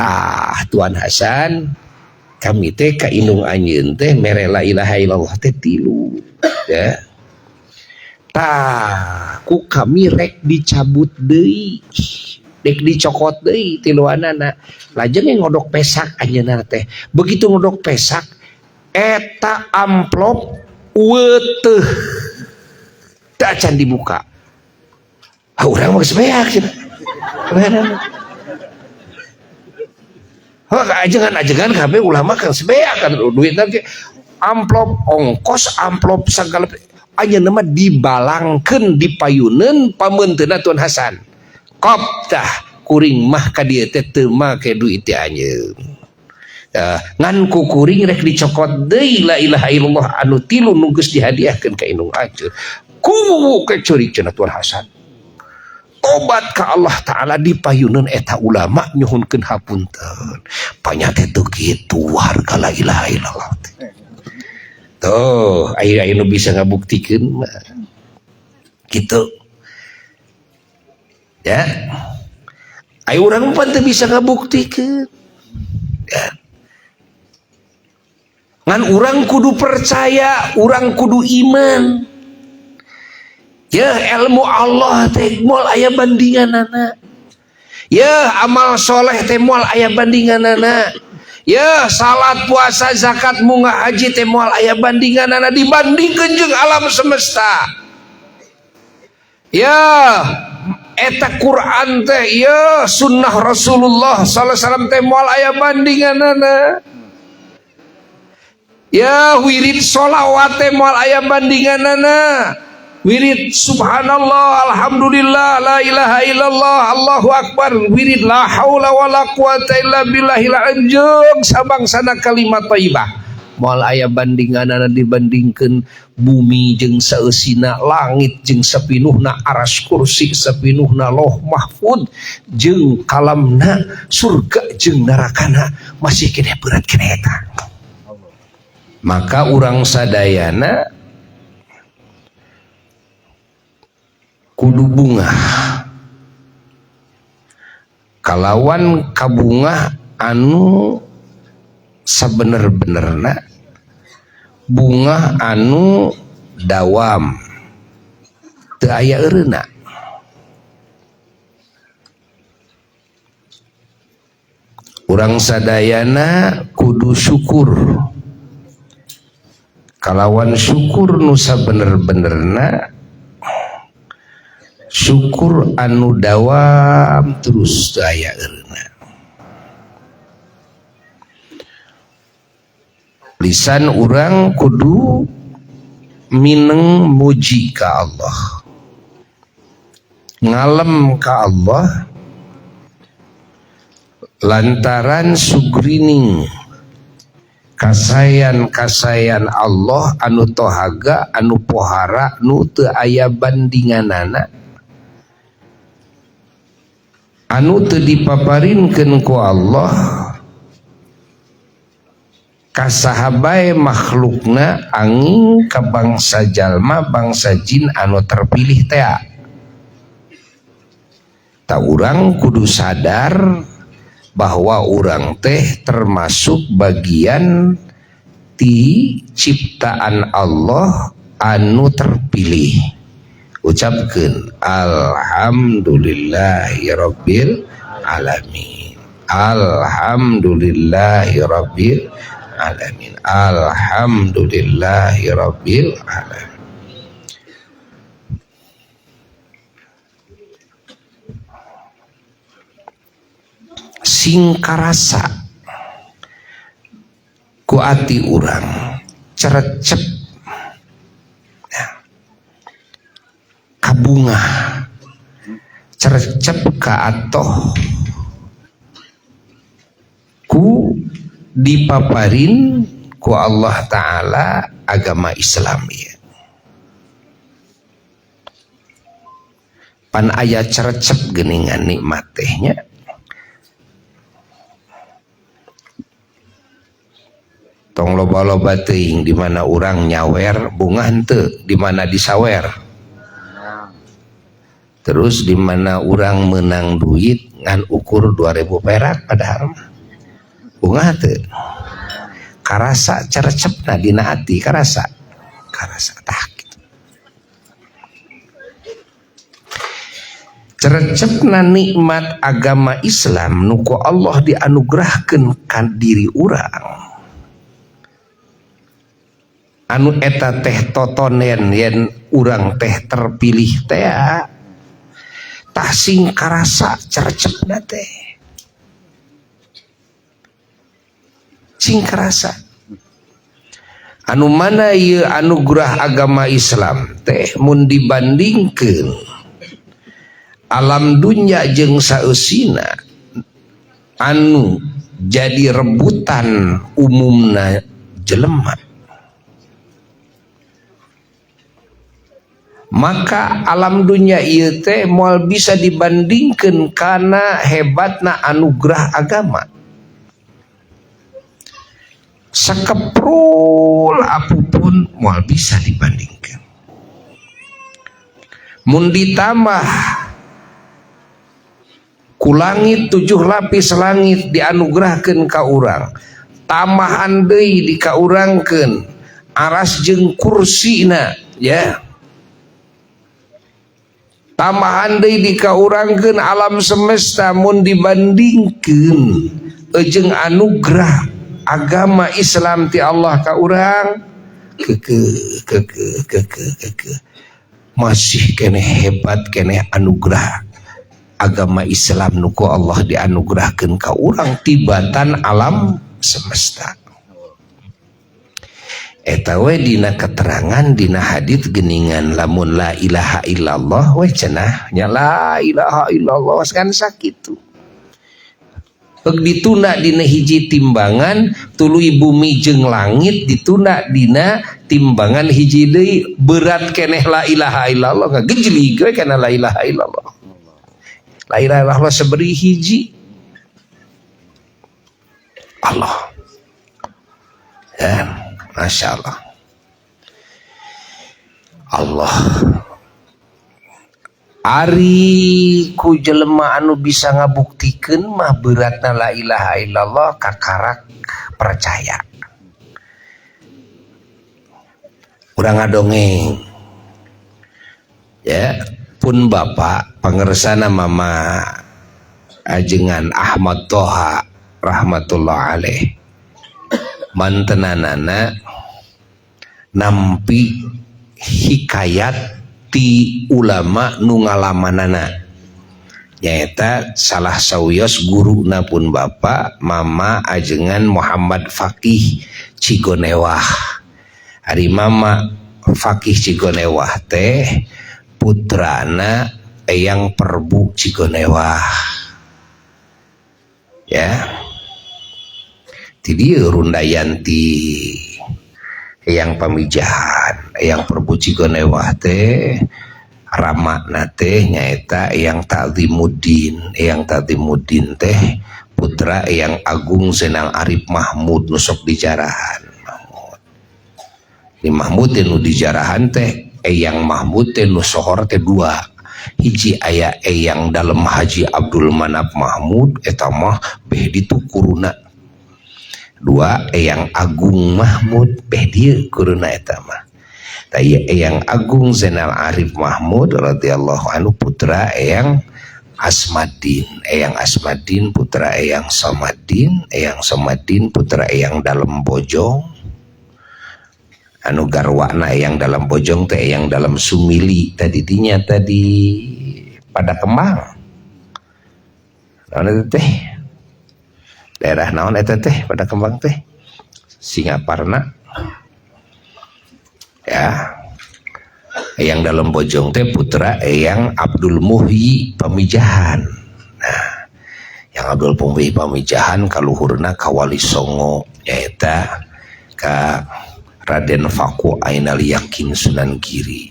Tah Tuan Hasan kami teh ka indung anjeun teh mere la ilaha illallah teh tilu ya. Tah ku kami rek dicabut deui, rek dicokot deui tiluanana. Lajeng ngodok pesak anjeunna teh. Begitu ngodok pesak eta amplop weteuh teu acan dibuka. Ah urang mah geus beak cenah. Ajengan-ajengan kabeh ulama kan sebeak kan duitna ge amplop ongkos amplop sagala anjeunna mah dibalangkeun dipayuneun pameunteuna Tuan Hasan. Kop tah kuring mah ka dieu teh teu make duit teh anjeun. Ngan ku kuring rek dicokot deui la ilaha illallah anu tilu nu geus dihadiahkeun ka indung anjeun. Ku keceurik cenah Tuan Hasan. Tobat ka Allah Ta'ala dipayuneun eta ulama nyuhunkeun hapunten. Panya teh teu kitu harga la ilaha illallah teh. Tuh, aya nu bisa ngabuktikeun mah. Kitu. Ya. Aya urang mah teu bisa ngabuktikeun. Ya. Ngan urang kudu percaya, urang kudu iman. Ya ilmu Allah teh moal aya bandinganana. Ya amal soleh teh moal aya bandinganana. Ya salat, puasa, zakat, munggah haji teh moal aya bandinganana dibandingkeun jeung alam semesta. Ya eta Quran teh ya sunnah Rasulullah sallallahu alaihi wasallam teh moal aya bandinganana. Ya wirid sholawat teh moal aya bandinganana. Wirid subhanallah, alhamdulillah, la ilaha illallah, Allahu akbar, wirid la haula wala quwata illa billahil azim, sabangsana kalimat thayyibah. Moal aya bandinganana dibandingkeun bumi jeung saeusina, langit jeung sapinuhna, aras kursi sapinuhna, Lauh Mahfud jeung kalamna, surga jeung nerakana masih keneh berat keneh eta. Maka urang sadayana kudu bungah kalawan kabungah anu sabener-benerna, bungah anu dawam teu aya eureuna. Urang sadayana kudu syukur kalawan syukur nu sabener-benerna, syukur anu dawam terus teu aya eureuna. Lisan urang kudu mineng muji ka Allah, ngalem ka Allah lantaran sugrining kasayan-kasayan Allah anu tohaga, anu pohara, nu teu aya bandinganana, anu teu dipaparinkeun ku Allah kasahabae makhlukna angin ka bangsa jalma bangsa jin anu terpilih tea. Ta urang kudu sadar bahwa urang teh termasuk bagian ti ciptaan Allah anu terpilih. Ucapkeun alhamdulillahirabbil alamin, alhamdulillahirabbil alamin, alhamdulillahirabbil alamin. Sing karasa ku ati urang cerecep kabungah, cerecep ka atoh ku dipaparin ku Allah Ta'ala agama Islam ya. Pan aya cerecep geuningan nikmat tehnya. Tong loba-loba teuing di mana urang nyawer bungah henteu, di mana disawer. Terus di mana urang menang duit ngan ukur 2000 perak padahal mah. Bungah teu? Karasa cerecepna dina ati, karasa. Karasa tah kitu. Cerecepna nikmat agama Islam nu ku Allah dianugerahkeun ka diri urang. Anu eta teh totonen yen urang teh terpilih teh tah sing karasa cerecepna teh. Sing karasa. Anu mana ieu anugerah agama Islam teh mun dibandingkeun alam dunya jeung saeusina anu jadi rebutan umumna jelema, maka alam dunya ieu teh moal bisa dibandingkeun kana hebatna anugerah agama. Sakeprul apapun moal bisa dibandingkeun. Mun ditambah ku langit 7 lapis langit dianugerahkeun ka urang, tambahan deui dikaurangkeun aras jeung kursina, ya. Tambahan deui dikaurangkeun alam semesta mun dibandingkeun jeung anugerah agama Islam ti Allah ka urang, keke keke keke keke masih keneh hebat keneh anugerah agama Islam nu ku Allah dianugerahkeun ka urang tibatan alam semesta. Eta we dina keterangan dina hadits geningan lamun la ilaha illallah we cenah nya la ilaha illallah kan sakitu. Heug ditunda dina hiji timbangan tuluy bumi jeung langit ditunda dina timbangan hiji deui berat keneh la ilaha illallah ngagejlig we kana la ilaha illallah. La ilaha illallah saberi hiji Allah. Ya, Masya Allah. Allah. Ari ku jelema anu bisa ngabuktikeun mah beratna la ilaha illallah kakarak percaya. Urang ngadongeng. Ya, pun bapak pangersana mama ajengan Ahmad Toha rahmatullah alaih. Mantenanana nampi hikayat ti ulama nu ngalamanana nyaeta salah sawios guruna pun bapak mama ajengan Muhammad Faqih Cigonewah. Ari mama Faqih Cigonewah teh putrana Eyang Perbu Cigonewah. Ya. Ti dieu Rundayanti Eyang Pamijahan, Eyang Perbu Cigonewah teh ramana teh nyaeta Eyang Ta'zimuddin. Eyang Ta'zimuddin teh putra Eyang Agung Zainal Arif Mahmud nu sok dijarahan Mahmud. Di Mahmud teh nu dijarahan teh Eyang Mahmud teh nu sohor teh dua. Hiji aya Eyang Dalem Haji Abdul Manap Mahmud eta mah beh ditu kuruna. Dua Eyang Agung Mahmud beh dieu kuruna eta mah. Tah ieu Eyang Agung Zainal Arif Mahmud radhiyallahu anhu putra Eyang Asmadin. Eyang Asmadin putra Eyang Somadin, Eyang Somadin putra Eyang Dalem Bojong. Anu garwana Eyang Dalem Bojong teh Eyang Dalem Sumili tadi dinya tadi pada Kembang. Naon eta teh? Daerah naon eta teh pada Kembang teh? Singaparna. Ya. Eyang Dalem Bojong teh putra Eyang Abdul Muhyi Pamijahan. Nah, Eyang Abdul Muhyi Pamijahan kaluhurna ka Wali Songo nyaeta ka Raden Faku Ainal Yakin Sunan Giri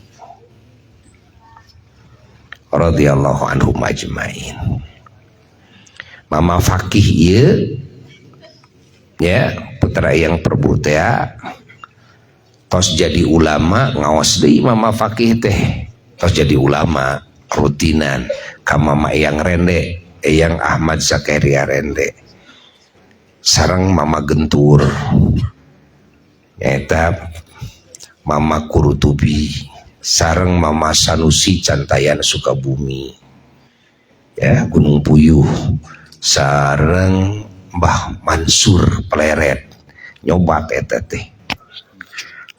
radhiyallahu anhum ajmain. Mama Faqih ieu ya putra Eyang Perbu teh tos jadi ulama ngaos deui Mama Faqih teh tos jadi ulama rutinan ka Mama Eyang Rende, Eyang Ahmad Zakaria Rende. Sareng Mama Gentur nyaeta Mama Kurutubi sareng Mama Sanusi Cantayan Sukabumi ya Gunung Puyuh sareng Mbah Mansur Pleret nyobat eta teh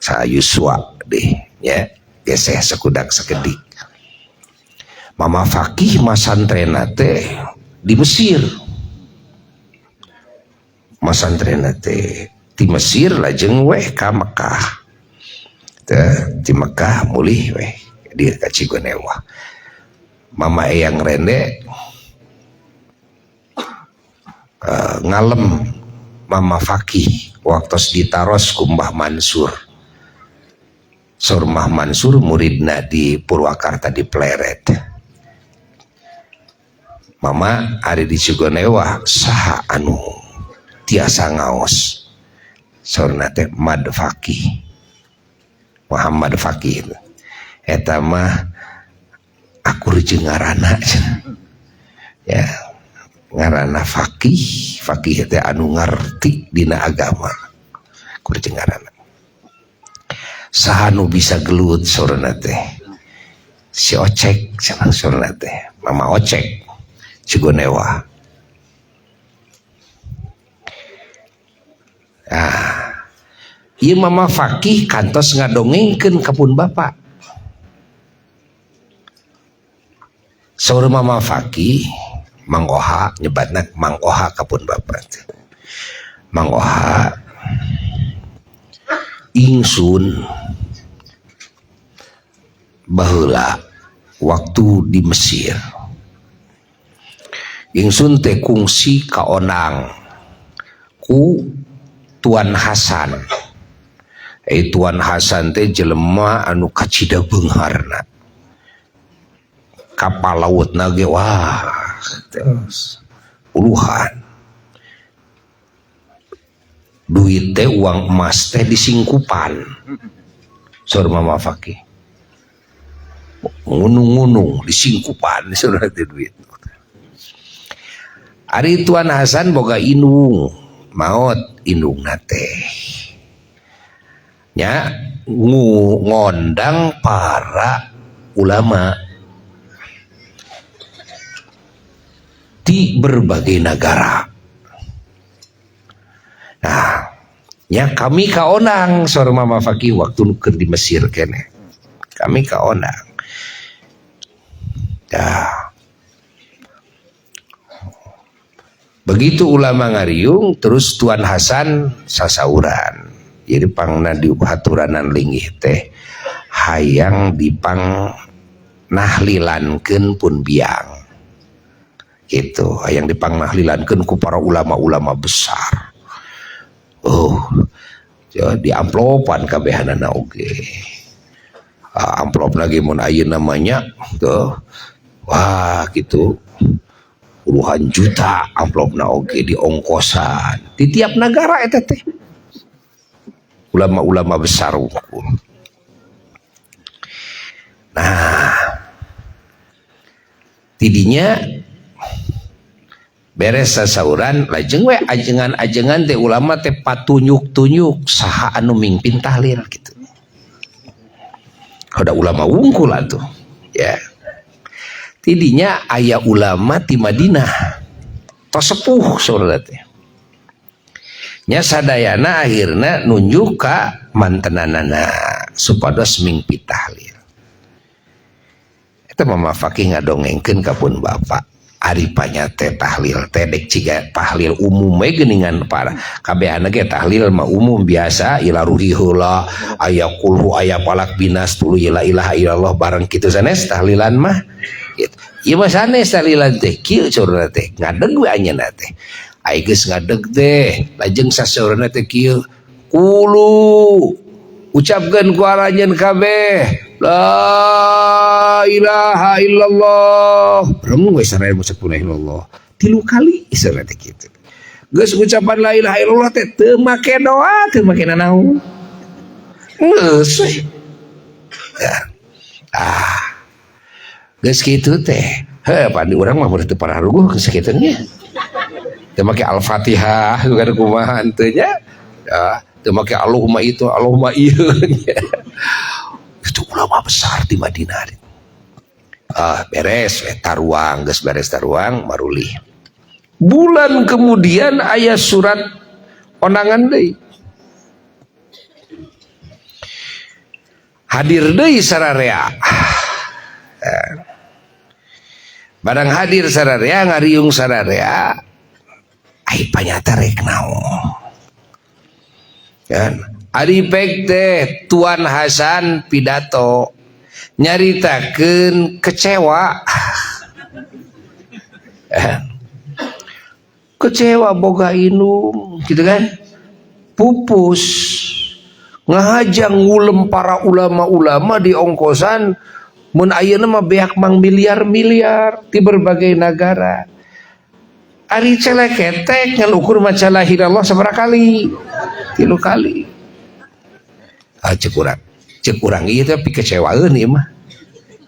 sayuswa deh ya geseh sekudak sekedik. Mama Fakih masantrena teh di Mesir, masantrena teh di Mesir lajeng weh ka Mekah teh, di Mekah mulih weh di ka Cigonewah. Mama Eyang Rende ngalem Mama Fakih waktos ditaros ku Mbah Mansur. Saur Mbah Mansur muridna di Purwakarta di Pleret. Mama ari di Cigonewah saha anu tiasa ngaos? Saurna teh Mad Fakih, Muhammad Fakih eta mah akur jeung ngaranna ya, ngaranna Fakih. Fakih teh anu ngarti dina agama, akur jeung ngaranna. Saha nu bisa gelut? Saurna teh si Ocek cenah, saurna teh Mama Ocek Cigonewah. Ah, ieu Mama Fakih kantos ngadongengkeun ka pun bapak. Saur Mama Fakih, Mang Oha nyebatna Mang Oha ka pun bapak teh. Mang Oha, ingsun baheula waktu di Mesir ingsun teh kungsi kaonang ku Tuan Hasan. Tuan Hasan teh jelema anu kacida beungharna, kapal lautna ge wah terus puluhan, duit teh uang emas teh disingkupan. Saur Mama Fakih ngunung-ngunung disingkupan saur teh duit. Ari Tuan Hasan boga indung maot, indungna teh nya ngondang para ulama di berbagai negara. Nah, ya kami kaonang saur Mama Fakih waktu keur di Mesir keneh. Kami kaonang. Dah. Begitu ulama ngariung terus Tuan Hasan sasauran. Jadi pangna dihaturanan linggih teh hayang dipang nahlilankeun pun biang. Gitu, hayang dipang nahlilankeun ku para ulama-ulama besar. Oh, ya, di amplopan kabehanana oge. Ah, amplop lagi mun ayeuna namanya tuh. Wah, gitu. Puluhan juta amplopna oge diongkosan di tiap negara eta teh. Ulama-ulama besar unggul. Nah, tidinya beres sasauran lajeng we ajengan-ajengan teh ulama teh patunjuk-tunjuk saha anu mingpin tahlil gitu. Ada ulama wungkul atuh ya. Tidinya aya ulama ti Madinah tos sepuh saurna teh. Nya sadayana akhirna nunjuk ka mantenanana supados mingpi tahlil. Eta Mama Fakih ngadongengkeun ka pun bapak. Ari panya teh tahlil teh dek ciga tahlil umum we geuningan para kabehana ge tahlil mah umum biasa ila ruhi heula aya kulhu aya palak binas tuluy la ilaha illallah bareng kitu sanes tahlilan mah gitu. Ieu mah sanes tahlilan teh kieu saurna teh ngadeg we anjeunna teh. Ai geus ngadeg teh lajeng sasaurna teh kieu kulu ucapkeun ku aranjeun kabeh la ilaha illallah. Reng we saraya ngucap la ilaha illallah 3 kali isana teh kitu. Geus ucapan la ilaha illallah teh teu make doa teu make nanaon. Geus we. Ya. Ah. Geus kitu teh. Heuh, pan urang mah teu pararuguh geus kitu nya. Teu make Al-Fatihah kan kumaha henteu nya. Ya, teu make Allahumma itu, Allahumma ieu. Itu ulama besar di Madinah. Ah, beres we taruang, geus beres taruang marulih. Bulan kemudian aya surat ondangan deui. Hadir deui sararea. Barang hadir sararea ngariung sararea ai panyata rek naon. Kan ari pek teh Tuan Hasan pidato nyaritakeun kecewa. Kecewa boga indung gitu kan. Pupus ngahajang ngulem para ulama-ulama di ongkosan mun ayeuna mah beak mang miliar-miliar di berbagai negara. Ari celeketek ngan ukur maca la ilaha illallah sabaraha kali? 3 kali. Ah cek urang. Cek urang ieu teh pikecewaeun ieu mah.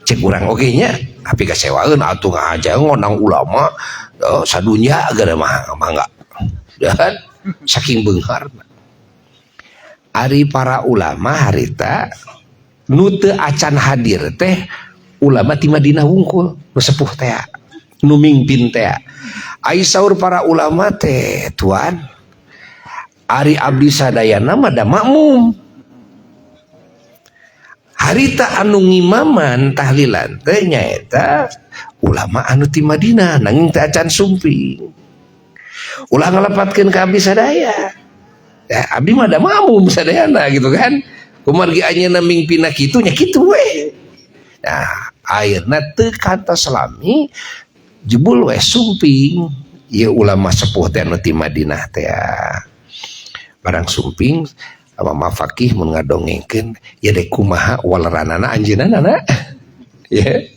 Cek urang oge nya, tapi kecewaeun atuh ngahajang ngondang ulama sadunya gara mah mangga. Dan saking beunghar. Ari para ulama harita nu teu acan hadir teh ulama ti Madinah wungkul nu sepuh teh nu mingpin teh. Ai saur para ulama teh tuan ari abdi sadayana mah da makmum. Harita anu ngimaman tahlilan teh nyaeta ulama anu ti Madinah nanging teu acan sumping. Ulah ngalepatkeun ka abdi sadaya. Ya, abdi mah da makmum sadayana gitu kan. Kumargi anjeunna mingpinna kitu nya kitu we. Nah, akhirna teu kantos lami jebul we sumping ieu ulama sepuh teh anu ti Madinah teh. Barang sumping mama fakih mun ngadongengkeun ya dek kumaha waleranana anjeunna na. Ya.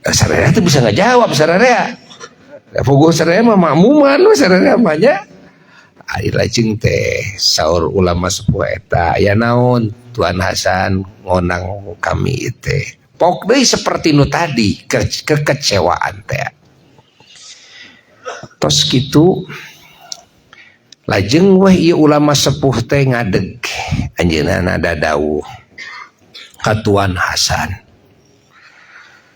Sararea teh bisa ngajawab sararea. Da puguh sararea mah makmuman we sararea mah nya. Ari lajeng teh saur ulama sepuh eta aya naon Tuan Hasan ngonang kami teh. Pok deui seperti nu tadi kekecewaan teh. Tos kitu lajeng weh ieu ulama sepuh teh ngadeg anjeunna dadawuh ka Tuan Hasan.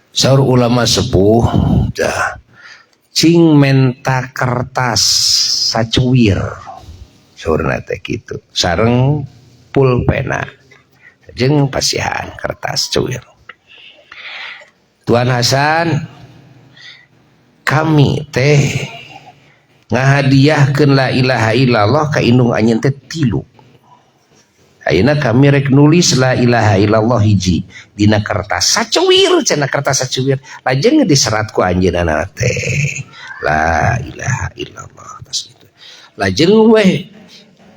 Saur ulama sepuh dah cing menta kertas sacuwir saurna teh kitu sareng pulpena jeung pasihan kertas cuwir. Tuan Hasan kami teh ngahadiahkeun la ilaha illallah ka indung anjeun teh 3. Ayeuna kami rek nulis la ilaha illallah hiji dina kertas sacuwir cenah kertas sacuwir lajeng diserat ku anjeunna teh la ilaha illallah tas kitu. Lajeng weh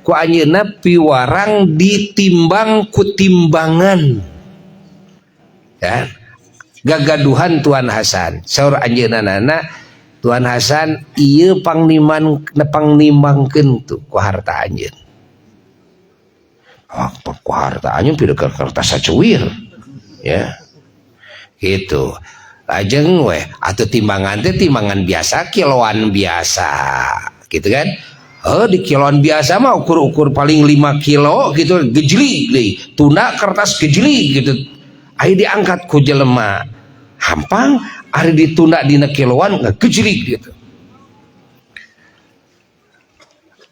ku anjeunna piwarang ditimbang ku timbangan. Ya. Gagaduhan Tuan Hasan saur anjeunna nana Tuan Hasan ieu pangniman pangnimbangkeun tuh ku harta anjeun. Ah, ku harta anjeun pira kertas sacuwir. Ya. Gitu. Lajeng weh atuh timbangan teh timbangan biasa kiloan biasa gitu kan. Oh, di kiloan biasa mah ukur-ukur paling 5 kilo gitu gejlig deui. Tunda kertas gejlig gitu. Aya diangkat ku jelema hampang ari ditunda dina kiloan ngegejlig gitu.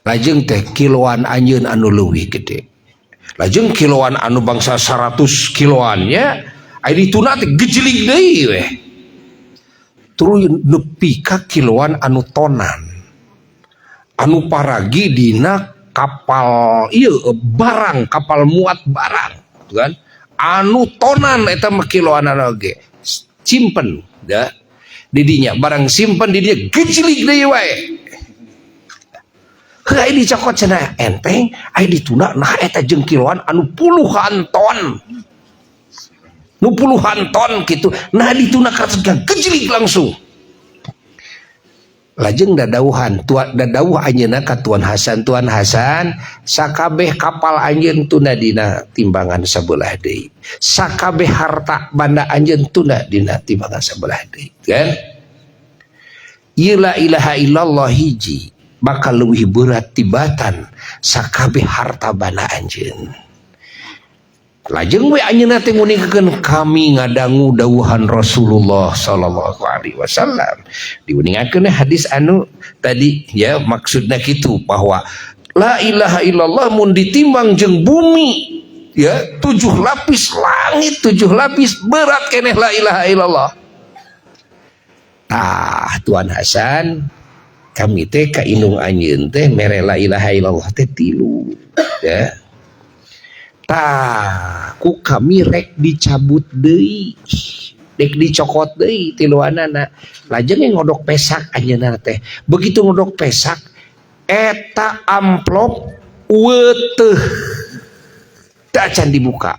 Lajeng teh kiloan anjeun anu leuwih gede. Lajeng kiloan anu bangsa 100 kiloan nya aya ditunda teh gejlig deui weh. Tuluy nepi ka kiloan anu tonan. Anu paragi dina kapal ieu barang kapal muat barang gitu kan. Anu tonan eta mah kiloanana oge simpen da didinya barang simpen didinya gejlig deui wae. Heuh aya dicokot cenah enteng aya ditunda nah eta jeung kiloan anu puluhan ton. Nu puluhan ton kitu nah ditunda kertas gejlig langsung. Lajeng dadauhan tuan dadauh anjeunna ka Tuan Hasan. Tuan Hasan sakabeh kapal anjeun tunda dina timbangan sabelah deui, sakabeh harta banda anjeun tunda dina timbangan sabelah deui kan. Ieu la ilaha illallah hiji Bakal leuwih berat tibatan sakabeh harta banda anjeun. Lajeng we anjeunna teh nguningakeun, kami ngadangu dawuhan Rasulullah sallallahu alaihi wasallam. Diuningakeun hadis anu tadi ya, maksudna kitu, bahwa la ilaha illallah mun ditimbang jeung bumi ya tujuh lapis, langit tujuh lapis, berat keneh la ilaha illallah. Tah, Tuan Hasan, kami teh ka indung anjeun teh mere la ilaha illallah teh tilu ya. Tah, ku kami rek dicabut deui, rek dicokot deui tiluanana. Lajeng ngodok pesak anjeunna teh. Begitu ngodok pesak, eta amplop weteh, teu acan dibuka.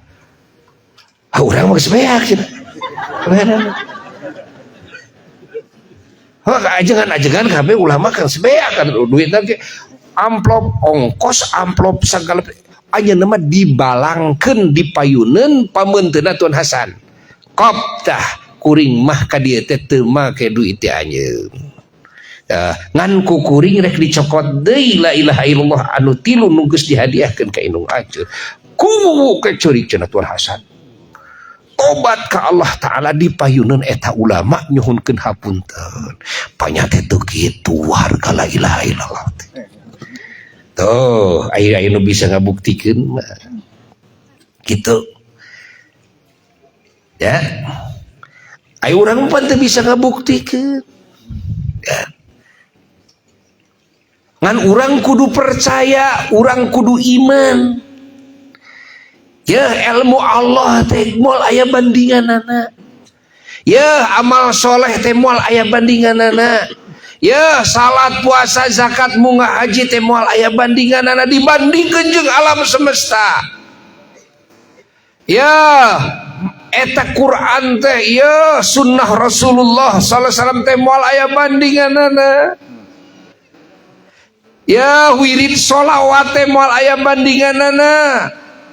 Ah, urang mah geus beak cenah. Oh, ajengan-ajengan kabeh ulama kan sebeak kan duitna ge amplop, ongkos amplop, segala. Anjeunna mah dibalangkeun dipayuneun pameunteuna Tuan Hasan. Kop tah, kuring mah ka dieu teh teu make duit teh anjeun. Ngan ku kuring rek dicokot deui la ilaha illallah anu tilu nu geus dihadiahkeun ka indung anjeun. Ku ke ceurik cenah Tuan Hasan. Tobat ka Allah Ta'ala, dipayuneun eta ulama nyuhunkeun hapunten. Panya teh teu kitu harga la ilaha illallah teh. Tuh, aya anu bisa ngabuktikeun mah. Gitu. Ya. Ayo, urang pan teu bisa ngabuktikeun. Ya. Ngan urang kudu percaya, urang kudu iman. Ya, ilmu Allah teh moal aya bandinganana. Ya, amal soleh teh moal aya bandinganana. Ya, salat, puasa, zakat, munggah haji teh moal aya bandinganana dibandingkeun jeung alam semesta. Ya, eta Quran teh ya, sunnah Rasulullah sallallahu alaihi wasallam teh moal aya bandinganana. Ya, wirid sholawat teh moal aya bandinganana.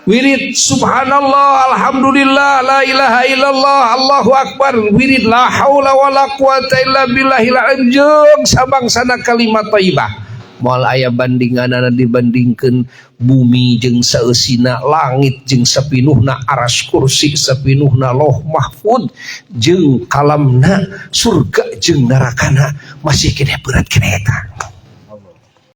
Wirid subhanallah, alhamdulillah, la ilaha illallah, Allahu akbar, wirid la haula wala quwata illa billahil azim jeung sabangsana kalimat thayyibah moal aya bandinganana dibandingkeun bumi jeung saeusina, langit jeung sapinuhna, aras kursi sapinuhna, Lauh Mahfud jeung kalamna, surga jeung nerakana, masih keneh berat keneh eta.